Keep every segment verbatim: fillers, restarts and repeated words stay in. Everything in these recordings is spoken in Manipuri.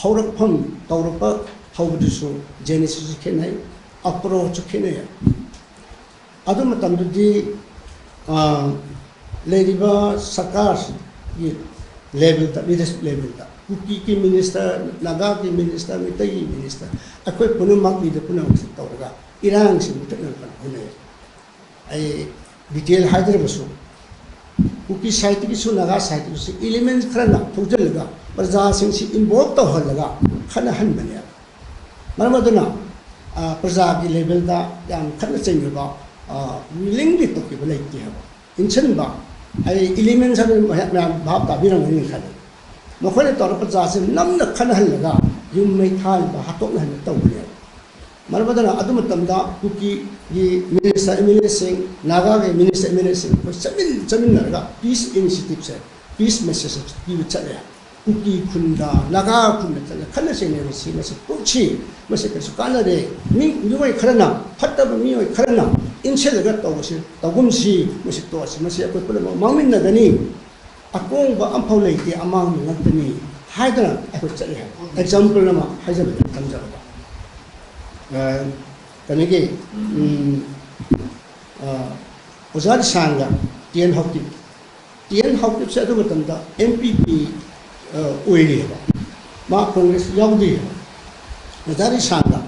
ꯍꯧꯔꯛꯐꯝ, ꯇꯧꯔꯛꯄ ꯍꯧꯕꯗꯨꯁꯨ genesis ꯁꯨ ꯈꯦꯠꯅꯩ, approach ꯁꯨ ꯈꯦꯠꯅꯩ꯫ ꯑꯗꯨ ꯃꯇꯝꯗꯨꯗꯤ, ꯑ, ꯂꯩꯔꯤꯕ ꯁꯔꯀꯥꯔꯒꯤ level ꯗ, leadership level ꯗ, ꯀꯨꯀꯤꯒꯤ minister, ꯅꯥꯒꯥꯒꯤ minister, ꯃꯩꯇꯩꯒꯤ minister, ꯑꯩꯈꯣꯏ ꯄꯨꯝꯅꯃꯛ leader ꯄꯨꯝꯅꯃꯛꯁꯤ ꯇꯧꯔꯒ ꯏꯔꯥꯡꯁꯤ ꯃꯨꯊꯠꯅꯕ ꯀꯟꯅ ꯍꯣꯠꯅꯩ꯫ ꯑꯩ detail ꯍꯥꯏꯗ꯭ꯔꯒꯁꯨ, ꯀꯨꯀꯤ ꯁꯥꯍꯤꯇ꯭ꯌꯒꯤꯁꯨ, ꯅꯥꯒꯥ ꯁꯥꯍꯤꯇ꯭ꯌꯒꯤꯁꯨ element ꯈꯔꯅ ꯊꯧꯖꯤꯜꯂꯒ, ꯄ꯭ꯔꯖꯥꯁꯤꯡꯁꯤ involve ꯇꯧꯍꯜꯂꯒ ꯈꯠꯅꯍꯟꯕꯅꯦꯕ꯫ ꯃꯔꯝ ꯑꯗꯨꯅ, ꯑ, ꯄ꯭ꯔꯖꯥꯒꯤ level ꯗ ꯌꯥꯝ ꯈꯠꯅ ꯆꯩꯅꯕ, ꯑ, willingly ꯇꯧꯈꯤꯕ ꯂꯩꯇꯦ ꯍꯥꯏꯕ꯫ ꯏꯟꯁꯤꯟꯕ, ꯍꯥꯏꯗꯤ elements ꯍꯥꯏꯕ ꯃꯌꯥꯝ, ꯃꯌꯥꯝ ꯚꯥꯞ ꯇꯥꯕꯤꯔꯝꯒꯅꯤ ꯈꯜꯂꯤ꯫ ꯃꯈꯣꯏꯅ ꯇꯧꯔ ꯄ꯭ꯔꯖꯥꯁꯤ ꯅꯝꯅ ꯈꯠꯅꯍꯜꯂꯒ ꯌꯨꯝ ꯃꯩ ꯊꯥꯍꯟꯕ, ꯍꯥꯠꯇꯣꯛꯅꯍꯟꯕ ꯇꯧꯕꯅꯦꯕ꯫ ꯃꯔꯝ ꯑꯗꯨꯅ ꯑꯗꯨ ꯃꯇꯝꯗ ꯀꯨꯀꯤꯒꯤ minister, MLA ꯁꯤꯡ, ꯅꯥꯒꯥꯒꯤ minister, MLA ꯁꯤꯡ ꯑꯩꯈꯣꯏ ꯆꯠꯃꯤꯟ-, ꯆꯠꯃꯤꯟꯅꯔꯒ peace initiative ꯁꯦ, peace message ꯄꯤꯕ ꯆꯠꯂꯦ꯫ ꯀꯨꯀꯤ ꯈꯨꯟꯗ, ꯅꯥꯒꯥ ꯈꯨꯟꯗ ꯆꯠꯂꯒ ꯈꯠꯅ ꯆꯩꯅꯕꯁꯤ ꯃꯁꯤ ꯇꯣꯛꯁꯤ, ꯃꯁꯤ ꯀꯩꯁꯨ ꯀꯥꯟꯅꯗꯦ꯫ ꯃꯤ, ꯃꯤꯑꯣꯏ ꯈꯔꯅ, ꯐꯠꯇꯕ ꯃꯤꯑꯣꯏ ꯈꯔꯅ ꯏꯟꯁꯤꯜꯂꯒ ꯇꯧꯕꯁꯤ ꯇꯧꯒꯨꯝꯁꯤ, ꯃꯁꯤ ꯇꯣꯛꯑꯁꯤ, ꯃꯁꯤ ꯑꯩꯈꯣꯏ ꯄꯨꯝꯅꯃꯛ ꯃꯥꯡꯃꯤꯟꯅꯒꯅꯤ꯫ ꯑꯇꯣꯡꯕ ꯑꯝꯐꯥꯎ ꯂꯩꯇꯦ, ꯑꯃꯥꯡꯕ ꯉꯥꯛꯇꯅꯤ ꯍꯥꯏꯗꯅ ꯑꯩꯈꯣꯏ ꯆꯠꯂꯤ ꯍꯥꯏꯕ example ꯑꯃ ꯍꯥꯏꯖꯕꯗ ꯊꯝꯖꯕꯗ꯫ ꯑ, ꯀꯩꯅꯣꯒꯤ, ꯎꯝ, ꯑ, ꯑꯣꯖꯥ ꯔꯤꯁꯥꯡꯒ T and Haokip, T and ꯍꯥꯎꯀꯤꯞꯁꯦ ꯑꯗꯨ ꯃꯇꯝꯗ ꯑꯦꯝ ꯄꯤ ꯄꯤ, ꯑ, ꯑꯣꯏꯔꯤꯑꯕ, ꯃꯥ ꯀꯣꯡꯒ꯭ꯔꯦꯁ ꯌꯥꯎꯗꯦꯕ꯫ ꯑꯣꯖꯥ ꯔꯤꯁꯥꯡꯒ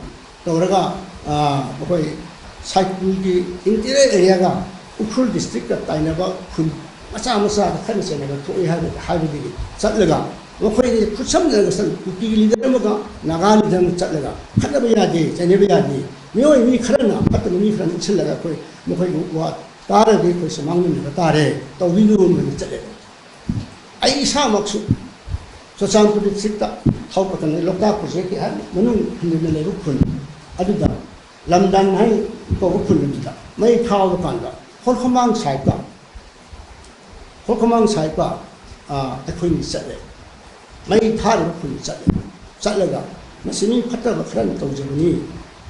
ꯇꯧꯔꯒ, ꯑ, ꯑꯩꯈꯣꯏ ꯁꯥꯏꯀꯨꯜꯒꯤ interior area ꯒ ꯎꯈ꯭ꯔꯨꯜ district ꯀ ꯇꯥꯏꯅꯕ ꯈꯨꯟ ꯃꯆꯥ ꯃꯆꯥꯗ ꯈꯠꯅ ꯆꯩꯅꯕ ꯊꯣꯛꯏ ꯍꯥꯏꯕ, ꯍꯥꯏꯕꯗꯒꯤ ꯆꯠꯂꯒ ꯃꯈꯣꯏ ꯑꯅꯤ ꯈꯨꯠꯁꯝꯅꯔꯒ ꯆꯠ-, ꯀꯨꯀꯤꯒꯤ leader ꯑꯃꯒ ꯅꯥꯒꯥ leader ꯑꯃꯒ ꯆꯠꯂꯒ ꯈꯠꯅꯕ ꯌꯥꯗꯦ, ꯆꯩꯅꯕ ꯌꯥꯗꯦ, ꯃꯤꯑꯣꯏ ꯃꯤ ꯈꯔꯅ, ꯐꯠꯇꯕ ꯃꯤ ꯈꯔꯅ ꯏꯟꯁꯤꯜꯂꯒ ꯑꯩꯈꯣꯏ, ꯃꯈꯣꯏꯒꯤ ꯋꯥ ꯇꯥꯔꯗꯤ ꯑꯩꯈꯣꯏꯁꯨ ꯃꯥꯡꯃꯤꯟꯅꯕ ꯇꯥꯔꯦ, ꯇꯧꯕꯤꯌꯨ ꯍꯥꯏꯅ ꯆꯠꯂꯦ꯫ ꯑꯩ ꯏꯁꯥꯃꯛꯁꯨ ꯆꯨꯔꯆꯥꯟꯄꯨꯔ district ꯇ ꯊꯧꯕ ꯀꯩꯅꯣ, ꯂꯣꯛꯇꯥꯛ project ꯀꯤ ꯍꯦꯛ ꯃꯅꯨꯡ ꯍꯟꯖꯤꯟꯅ ꯂꯩꯕ ꯈꯨꯟ ꯑꯗꯨꯗ, ꯂꯝꯗꯥꯟ ꯍꯥꯏ ꯀꯧꯕ ꯈꯨꯟ ꯑꯗꯨꯗ ꯃꯩ ꯊꯥꯕ ꯀꯥꯟꯗ, ꯈꯣꯔꯈꯃꯥꯡ side ꯇ, ꯈꯣꯔꯈꯃꯥꯡ side ꯇ, ꯑ, ꯑꯩꯈꯣꯏꯅꯤ ꯆꯠꯂꯦ꯫ ꯃꯩ ꯊꯥꯔꯤꯕ ꯈꯨꯟꯗ ꯆꯠꯂꯦ꯫ ꯆꯠꯂꯒ, "ꯃꯁꯤ ꯃꯤ ꯐꯠꯇꯕ ꯈꯔꯅ ꯇꯧꯖꯕꯅꯤ,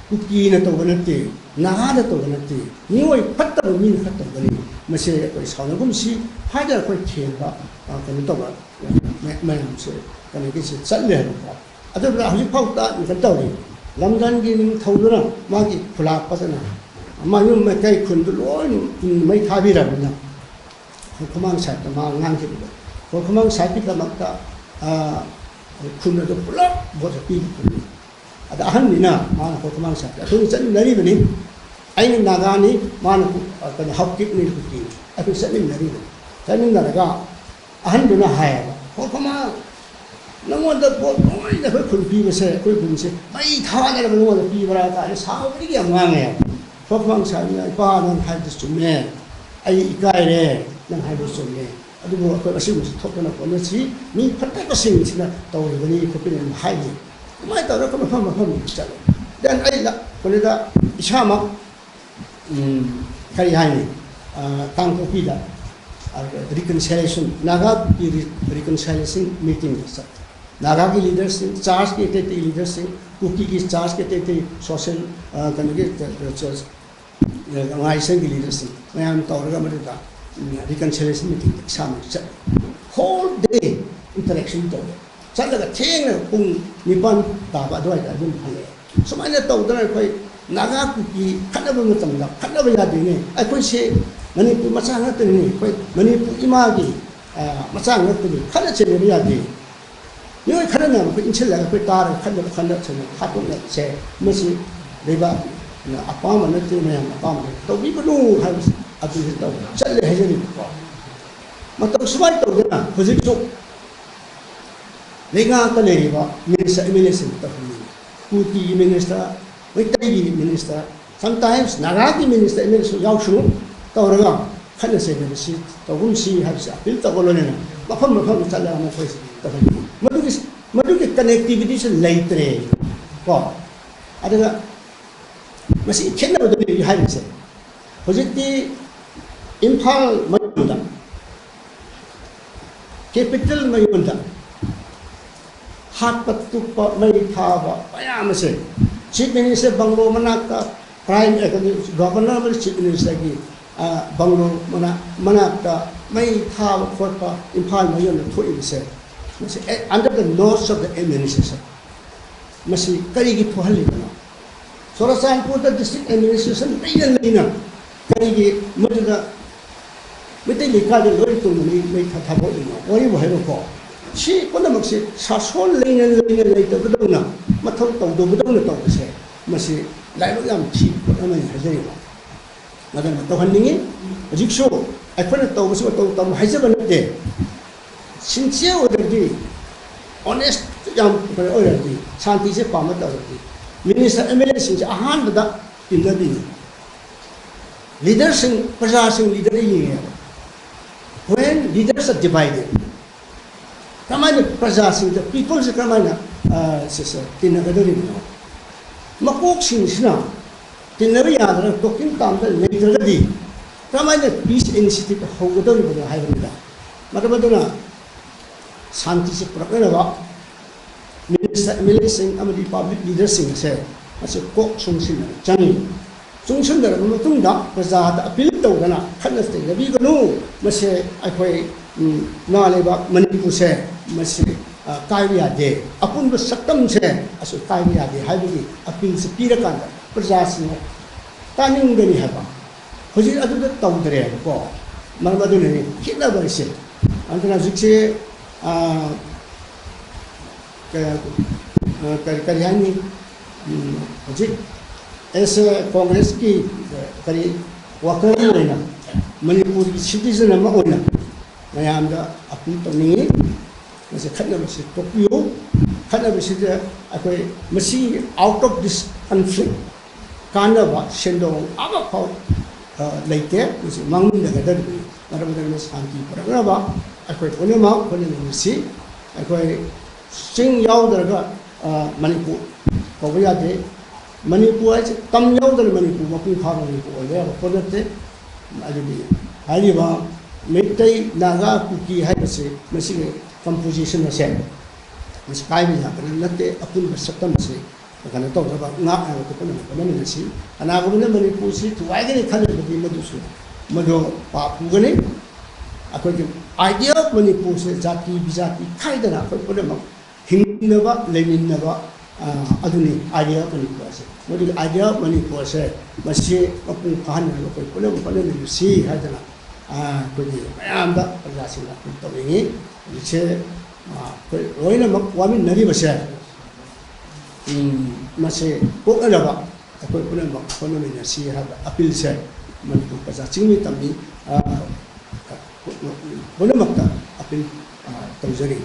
ꯀꯨꯀꯤꯅ ꯇꯧꯕ ꯅꯠꯇꯦ, ꯅꯥꯒꯥꯅ ꯇꯧꯕ ꯅꯠꯇꯦ, ꯃꯤꯑꯣꯏ ꯐꯠꯇꯕ ꯃꯤꯅ ꯈꯔ ꯇꯧꯕꯅꯤ, ꯃꯁꯤ ꯑꯩꯈꯣꯏ ꯁꯥꯎꯅꯒꯨꯝꯁꯤ" ꯍꯥꯏꯗꯅ ꯑꯩꯈꯣꯏ ꯊꯦꯝꯕ, ꯑ, ꯀꯩꯅꯣ ꯇꯧꯕ, ꯃ-, ꯃꯌꯥꯝꯁꯦ ꯀꯩꯅꯣꯒꯤꯁꯦ ꯆꯠꯂꯦ ꯍꯥꯏꯕꯀꯣ꯫ ꯑꯗꯨꯅ ꯍꯧꯖꯤꯛꯐꯥꯎꯗ ꯀꯩꯅꯣ ꯇꯧꯔꯤ꯫ ꯂꯝꯗꯝꯒꯤ ꯅꯤꯡꯊꯧꯗꯨꯅ ꯃꯥꯒꯤ ꯈꯨꯂꯥꯛꯄꯗꯅ ꯃꯌꯨꯝ ꯃꯀꯩ ꯈꯨꯟꯗꯨ ꯂꯣꯏꯅ ꯃꯩ ꯊꯥꯕꯤꯔꯕꯅꯤꯅ, ꯈꯣꯡꯃꯥꯡ ꯁꯥꯏꯠꯇ ꯃꯥ ꯉꯥꯡꯈꯤꯕꯗꯣ, ꯈꯣꯡꯃꯥꯡ ꯁꯥꯏꯠꯀꯤꯗꯃꯛꯇ, ꯑ, ꯈꯨꯟ ꯑꯗꯨ ꯄꯨꯂꯞ ꯚꯣꯠ ꯄꯤꯕ ꯈꯨꯟꯅꯤ꯫ ꯑꯗ ꯑꯍꯟꯅꯤꯅ ꯃꯥꯅ ꯈꯣꯡꯃꯥꯡ ꯁꯥꯏꯠꯇ ꯑꯩꯈꯣꯏꯅ ꯆꯠꯃꯤꯟꯅꯔꯤꯕꯅꯤ꯫ ꯑꯩꯅ ꯅꯥꯒꯥꯅꯤ, ꯃꯥꯅ ꯀꯨ-, ꯑ, ꯀꯩꯅꯣ, ꯍꯥꯎꯀꯤꯞꯅꯤ, ꯀꯨꯀꯤꯅꯤ꯫ ꯑꯩꯈꯣꯏ ꯆꯠꯃꯤꯟꯅꯔꯤꯕꯅꯤ꯫ ꯆꯠꯃꯤꯟꯅꯔꯒ ꯑꯍꯟꯗꯨꯅ ꯍꯥꯏꯌꯦꯕ, "ꯈꯣꯡꯃꯥꯡ, ꯅꯪꯉꯣꯟꯗ ꯚꯣꯠ ꯂꯣꯏꯅ ꯑꯩꯈꯣꯏ ꯈꯨꯟ ꯄꯤꯕꯁꯦ, ꯑꯩꯈꯣꯏ ꯈꯨꯟꯁꯦ ꯃꯩ ꯊꯥꯗꯅꯕ ꯅꯉꯣꯟꯗ ꯄꯤꯕ꯭ꯔꯥ?" ꯀꯥꯏꯅ ꯁꯥꯎꯕꯗꯒꯤ ꯌꯥꯝ ꯉꯥꯡꯉꯦ꯫ ꯈꯣꯡꯃꯥꯡ ꯁꯥꯏꯠꯅ, "ꯏꯄꯥ, ꯅꯪ ꯍꯥꯏꯕꯗꯨ ꯆꯨꯝꯃꯦ, ꯑꯩ ꯏꯀꯥꯏꯔꯦ, ꯅꯪ ꯍꯥꯏꯕꯗꯨ ꯆꯨꯝꯃꯦ, ꯑꯗꯨꯕꯨ ꯑꯩꯈꯣꯏ ꯑꯁꯤꯒꯨꯝꯕꯁꯤ ꯊꯣꯛꯇꯅ ꯈꯣꯠꯅꯁꯤ, ꯃꯤ ꯐꯠꯇꯕꯁꯤꯡꯁꯤꯅ ꯇꯧꯔꯤꯕꯅꯤ" ꯈꯣꯠꯄꯅꯤ ꯑꯗꯨꯝ ꯍꯥꯏꯌꯦ꯫ ꯑꯗꯨꯃꯥꯏꯅ ꯇꯧꯔꯒ ꯃꯐꯝ ꯃꯐꯝ ꯆꯠꯂꯦ꯫ Then ꯑꯩ ꯂ-, ꯀꯩꯅꯣꯗ ꯏꯁꯥꯃꯛ, ꯎꯝ, ꯀꯔꯤ ꯍꯥꯏꯅꯤ, ꯑ, ꯀꯥꯡꯄꯣꯛꯄꯤꯗ, ꯑ, reconciliation, ꯅꯥꯒꯥꯒꯤ ꯔꯤ-, reconciliation meeting ꯆꯠꯂꯦ꯫ ꯅꯥꯒꯥꯒꯤ leaderꯁꯤꯡ, churchꯀꯤ ꯑꯇꯩ ꯑꯇꯩ leaderꯁꯤꯡ, ꯀꯨꯀꯤꯒꯤ churchꯀꯤ ꯑꯇꯩ ꯑꯇꯩ social, ꯑ, ꯀꯩꯅꯣꯒꯤ, ꯑ, church, ꯑ, organizationꯒꯤ leaderꯁꯤꯡ ꯃꯌꯥꯝ ꯇꯧꯔꯒ ꯃꯗꯨꯗ, ꯎꯝ, reconciliation meetingꯗ ꯏꯁꯥꯃꯛ ꯆꯠꯂꯦ꯫ Whole day interaction ꯇꯧꯋꯦ꯫ ꯆꯠꯂꯒ ꯊꯦꯡꯅ ꯄꯨꯡ ꯅꯤꯄꯥꯟ ꯇꯥꯕ ꯑꯗꯨꯋꯥꯏꯗ ꯑꯗꯨꯝ ꯍꯜꯂꯛꯑꯦ꯫ ꯁꯨꯃꯥꯏꯅ ꯇꯧꯗꯅ ꯑꯩꯈꯣꯏ ꯅꯥꯒꯥ ꯀꯨꯀꯤ ꯈꯠꯅꯕ ꯃꯇꯝꯗ ꯈꯠꯅꯕ ꯌꯥꯗꯦꯅꯦ꯫ ꯑꯩꯈꯣꯏꯁꯦ ꯃꯅꯤꯄꯨꯔ ꯃꯆꯥ ꯉꯥꯛꯇꯅꯤꯅꯦ꯫ ꯑꯩꯈꯣꯏ ꯃꯅꯤꯄꯨꯔ ꯏꯃꯥꯒꯤ, ꯑ, ꯃꯆꯥ ꯉꯥꯛꯇꯅꯤ꯫ ꯈꯠꯅ ꯆꯩꯅꯕ ꯌꯥꯗꯦ꯫ ꯃꯤꯑꯣꯏ ꯈꯔꯅ ꯑꯩꯈꯣꯏ ꯏꯟꯁꯤꯜꯂꯒ ꯑꯩꯈꯣꯏ ꯇꯥꯔꯒ ꯈꯠꯅꯕ, ꯈꯠꯅ ꯆꯩꯅꯕ ꯍꯥꯠꯇꯣꯛꯅꯕꯁꯦ, ꯃꯁꯤ ꯂꯩꯕꯥꯛꯅ ꯑꯄꯥꯝꯕ ꯅꯠꯇꯦ, ꯃꯌꯥꯝꯅ ꯑꯄꯥꯝꯕ ꯅꯠꯇꯦ꯫ ꯇꯧꯕꯤꯒꯅꯨ ꯍꯥꯏꯕꯁꯤ ꯑꯗꯨꯁꯨ ꯇꯧ-, ꯆꯠꯂꯦ ꯍꯥꯏꯖꯔꯤꯕꯀꯣ꯫ ꯃꯇꯧ ꯁꯨꯃꯥꯏꯅ ꯇꯧꯗꯅ ꯍꯧꯖꯤꯛꯁꯨ ꯂꯩꯉꯥꯛꯇ ꯂꯩꯔꯤꯕ minister, MLAꯁꯤꯡ ꯇꯧꯍꯟꯅꯤꯡꯉꯤ꯫ ꯀꯨꯀꯤꯒꯤ minister, ꯃꯩꯇꯩꯒꯤ minister, sometimes ꯅꯥꯒꯥꯒꯤ minister, MLAꯁꯨ ꯌꯥꯎꯁꯅꯨ, ꯇꯧꯔꯒ ꯈꯠꯅ ꯆꯩꯅꯕꯁꯤ ꯇꯧꯒꯨꯝꯁꯤ ꯍꯥꯏꯕꯁꯤ appeal ꯇꯧꯕ ꯂꯣꯏꯅꯅ ꯃꯐꯝ ꯃꯐꯝꯗ ꯆꯠꯂꯒ ꯃꯈꯣꯏꯁꯤ ꯇꯧꯍꯟꯅꯤꯡꯉꯤ꯫ ꯃꯗꯨꯒꯤ, ꯃꯗꯨꯒꯤ connectivityꯁꯤ ꯂꯩꯇ꯭ꯔꯦ ꯀꯣ꯫ ꯑꯗꯨꯒ ꯃꯁꯤ ꯈꯦꯠꯅꯕꯗꯨꯅꯤ ꯍꯥꯏꯔꯤꯁꯦ꯫ ꯍꯧꯖꯤꯛꯇꯤ ꯏꯝꯐꯥꯜ ꯃꯌꯣꯟꯗ, capital ꯃꯌꯣꯟꯗ ꯍꯥꯠꯄ ꯇꯨꯞꯄ, ꯃꯩ ꯊꯥꯕ ꯃꯌꯥꯝ ꯑꯁꯦ Chief Minister bungalow ꯃꯅꯥꯛꯇ, Prime, ꯑ, ꯀꯩꯅꯣ, Governor ꯑꯃꯗꯤ Chief Ministerꯒꯤ, ꯑ, bungalow ꯃꯅꯥꯛ, ꯃꯅꯥꯛꯇ ꯃꯩ ꯊꯥꯕ ꯈꯣꯠꯄ ꯏꯝꯐꯥꯜ ꯃꯌꯣꯟꯗ ꯊꯣꯛꯏꯕꯁꯦ, ꯃꯁꯤ, ꯑꯦ, under the nose of the administration꯫ ꯃꯁꯤ ꯀꯔꯤꯒꯤ ꯊꯣꯛꯍꯜꯂꯤꯕꯅꯣ? ꯆꯨꯔꯆꯥꯟꯄꯨꯔꯗ district administration ꯂꯩꯅ ꯂꯩꯅ ꯀꯔꯤꯒꯤ ꯃꯗꯨꯗ ꯃꯩꯇꯩ ꯂꯩꯀꯥꯏꯗ ꯂꯣꯏ ꯇꯨꯝꯕ ꯃꯩ, ꯃꯩ ꯊꯥ-, ꯊꯥꯗꯣꯛꯂꯤꯅꯣ? ꯋꯥꯔꯤꯕꯨ ꯍꯥꯏꯕꯀꯣ, ꯁꯤ ꯄꯨꯝꯅꯃꯛꯁꯦ ꯁꯥꯁꯣꯟ ꯂꯩꯅ ꯂꯩꯅ ꯂꯩꯇꯕꯗꯧꯅ, ꯃꯊꯧ ꯇꯧꯗꯕꯗꯧꯅ ꯇꯧꯕꯁꯦ, ꯃꯁꯤ ꯂꯥꯏꯕꯛ ꯌꯥꯝ ꯊꯤꯕ ꯄꯣꯠ ꯑꯃꯅꯤ ꯍꯥꯏꯖꯔꯤꯕ꯫ ꯃꯗꯨꯅ ꯇꯧꯍꯟꯅꯤꯡꯉꯤ꯫ ꯍꯧꯖꯤꯛꯁꯨ ꯑꯩꯈꯣꯏꯅ ꯇꯧꯕꯁꯤ ꯃꯇꯧ ꯇꯧ ꯍꯥꯏꯖꯕ ꯅꯠꯇꯦ꯫ Sincere ꯑꯣꯏꯔꯗꯤ, honest ꯌꯥꯝ ꯀꯩꯅꯣ ꯑꯣꯏꯔꯗꯤ, ꯁꯥꯟꯇꯤꯁꯦ ꯄꯥꯝꯕ ꯇꯧꯔꯗꯤ, minister, MLA ꯁꯤꯡꯁꯦ ꯑꯍꯥꯟꯕꯗ ꯇꯤꯟꯅꯕꯤꯅꯤ꯫ Leader ꯁꯤꯡ, ꯄ꯭ꯔꯖꯥꯁꯤꯡ leader ꯗ ꯌꯦꯡꯉꯦꯕ꯫ When leaders are divided, ꯀꯃꯥꯏꯅ ꯄ꯭ꯔꯖꯥꯁꯤꯡꯗ, people ꯁꯦ ꯀꯃꯥꯏꯅ, ꯑ, ꯁꯦ, ꯁꯦ, ꯇꯤꯟꯅꯒꯗꯧꯔꯤꯕꯅꯣ? ꯃꯀꯣꯛꯁꯤꯡꯁꯤꯅ ꯇꯤꯟꯅꯕ ꯌꯥꯗꯅ talking term ꯗ ꯂꯩꯇ꯭ꯔꯒꯗꯤ ꯀꯃꯥꯏꯅ peace initiative ꯍꯧꯒꯗꯧꯔꯤꯕꯅꯣ ꯍꯥꯏꯕꯅꯤꯗ꯫ ꯃꯔꯝ ꯑꯗꯨꯅ ꯁꯥꯟꯇꯤꯁꯤ ꯄꯨꯔꯛꯅꯅꯕ minister, MLA ꯁꯤꯡ ꯑꯃꯗꯤ public leader ꯁꯤꯡ ꯑꯁꯦ ꯃꯁꯤ ꯀꯣꯛ ꯆꯨꯡꯁꯤꯟꯅꯕ ꯆꯪꯏ꯫ ꯆꯨꯡꯁꯤꯟꯅꯔꯕ ꯃꯇꯨꯡꯗ ꯄ꯭ꯔꯖꯥꯗ appeal ꯇꯧꯗꯅ ꯈꯠꯅ ꯆꯩꯅꯕꯤꯒꯅꯨ, ꯃꯁꯤ ꯑꯩꯈꯣꯏ, ꯎꯝ, ꯏꯃꯥ ꯂꯩꯕꯥꯛ ꯃꯅꯤꯄꯨꯔꯁꯦ ꯃꯁꯤ, ꯑ, ꯀꯥꯏꯕ ꯌꯥꯗꯦ, ꯑꯄꯨꯟꯕ ꯁꯛꯇꯝꯁꯦ ꯑꯁꯤ ꯀꯥꯏꯕ ꯌꯥꯗꯦ ꯍꯥꯏꯕꯒꯤ appeal ꯁꯦ ꯄꯤꯔꯀꯥꯟꯗ ꯄ꯭ꯔꯖꯥꯁꯤꯡꯅ ꯇꯥꯅꯤꯡꯒꯅꯤ ꯍꯥꯏꯕ꯫ ꯍꯧꯖꯤꯛ ꯑꯗꯨꯗ ꯇꯧꯗ꯭ꯔꯦꯕꯀꯣ꯫ ꯃꯔꯝ ꯑꯗꯨꯅꯅꯤ ꯈꯦꯠꯅꯕ ꯍꯥꯏꯁꯦ꯫ ꯑꯗꯨꯅ ꯍꯧꯖꯤꯛꯁꯦ, ꯑ, ꯀ-, ꯑ, ꯀꯔꯤ, ꯀꯔꯤ ꯍꯥꯏꯅꯤ? ꯎꯝ, ꯍꯧꯖꯤꯛ as a Congress ꯀꯤ, ꯑ, ꯀꯔꯤ, worker ꯑꯃ ꯑꯣꯏꯅ, ꯃꯅꯤꯄꯨꯔꯒꯤ citizen ꯑꯃ ꯑꯣꯏꯅ ꯃꯌꯥꯝꯗ appeal ꯇꯧꯅꯤꯡꯉꯤ꯫ ꯃꯁꯤ ꯈꯠꯅꯕꯁꯤ ꯇꯣꯛꯄꯤꯌꯨ꯫ ꯈꯠꯅꯕꯁꯤꯗ ꯑꯩꯈꯣꯏ ꯃꯁꯤ out of this conflict ꯀꯥꯟꯅꯕ ꯁꯦꯟꯗꯣꯡ ꯑꯃꯐꯥꯎ, ꯑ, ꯂꯩꯇꯦ꯫ ꯃꯁꯤ ꯃꯥꯡꯃꯤꯟꯅꯒꯗꯕꯅꯤ꯫ ꯃꯔꯝ ꯑꯗꯨꯅ ꯁꯥꯟꯇꯤ ꯄꯨꯔꯛꯅꯕ ꯑꯩꯈꯣꯏ ꯄꯨꯝꯅꯃꯛ ꯍꯣꯠꯅꯃꯤꯟꯅꯁꯤ꯫ ꯑꯩꯈꯣꯏ ꯆꯤꯡ ꯌꯥꯎꯗ꯭ꯔꯒ, ꯑ, ꯃꯅꯤꯄꯨꯔ ꯀꯧꯕ ꯌꯥꯗꯦ꯫ ꯃꯅꯤꯄꯨꯔ ꯍꯥꯏꯁꯦ ꯇꯝ ꯌꯥꯎꯗꯅ ꯃꯅꯤꯄꯨꯔ ꯃꯄꯨꯡ ꯐꯥꯕ ꯃꯅꯤꯄꯨꯔ ꯑꯣꯏꯕ ꯌꯥꯕ ꯄꯣꯠ ꯅꯠꯇꯦ꯫ ꯑꯗꯨꯗꯤ ꯍꯥꯏꯔꯤꯕ ꯃꯩꯇꯩ, ꯅꯥꯒꯥ, ꯀꯨꯀꯤ ꯍꯥꯏꯕꯁꯤ ꯃꯁꯤꯒꯤ composition ꯑꯁꯦ ꯃꯁꯤ ꯀꯥꯏꯕ ꯌꯥꯕ ꯅꯠꯇꯦ꯫ ꯑꯄꯨꯟꯕ ꯁꯛꯇꯝ ꯑꯁꯤ ꯀꯩꯅꯣ ꯇꯧꯅꯕ, ꯉꯥꯛꯅꯕ ꯈꯣꯠꯅꯕ ꯍꯣꯠꯅꯃꯤꯟꯅꯁꯤ꯫ ꯀꯅꯥꯒꯨꯝꯕꯅ ꯃꯅꯤꯄꯨꯔꯁꯤ ꯊꯨꯒꯥꯏꯒꯅꯤ ꯈꯜꯂꯕꯗꯤ ꯃꯗꯨꯁꯨ, ꯃꯗꯨ ꯄꯥꯞ ꯄꯨꯒꯅꯤ꯫ ꯑꯩꯈꯣꯏꯒꯤ idea of ꯃꯅꯤꯄꯨꯔꯁꯦ ꯖꯥꯇꯤ ꯕꯤꯖꯥꯇꯤ ꯈꯥꯏꯗꯅ ꯑꯩꯈꯣꯏ ꯄꯨꯝꯅꯃꯛ ꯍꯤꯡꯃꯤꯟꯅꯕ, ꯂꯩꯃꯤꯟꯅꯕ, ꯑ, ꯑꯗꯨꯅꯤ Idea of Manipur ꯑꯁꯦ꯫ ꯃꯗꯨꯒꯤ Idea of Manipur ꯑꯁꯦ ꯃꯁꯤ ꯃꯄꯨꯡ ꯐꯥꯍꯟꯅꯕ ꯑꯩꯈꯣꯏ ꯄꯨꯝꯅꯃꯛ ꯍꯣꯠꯅꯃꯤꯟꯅꯁꯤ ꯍꯥꯏꯗꯅ, ꯑ, ꯑꯩꯈꯣꯏꯒꯤ ꯃꯌꯥꯝꯗ ꯄ꯭ꯔꯖꯥꯁꯤꯡꯗ ꯑꯩꯈꯣꯏ ꯇꯧꯅꯤꯡꯉꯤ꯫ ꯍꯧꯖꯤꯛꯁꯦ, ꯑ, ꯑꯩꯈꯣꯏ ꯂꯣꯏꯅꯃꯛ ꯋꯥꯃꯤꯟꯅꯔꯤꯕꯁꯦ, ꯎꯝ, ꯃꯁꯤ ꯀꯣꯛꯅꯅꯕ ꯑꯩꯈꯣꯏ ꯄꯨꯝꯅꯃꯛ ꯍꯣꯠꯅꯃꯤꯟꯅꯁꯤ ꯍꯥꯏꯕ appeal ꯁꯦ ꯃꯅꯤꯄꯨꯔ ꯄ꯭ꯔꯖꯥ ꯆꯤꯡꯃꯤ ꯇꯝꯃꯤ, ꯑ, ꯄꯨꯝꯅꯃꯛꯇ appeal, ꯑ, ꯇꯧꯖꯔꯤ꯫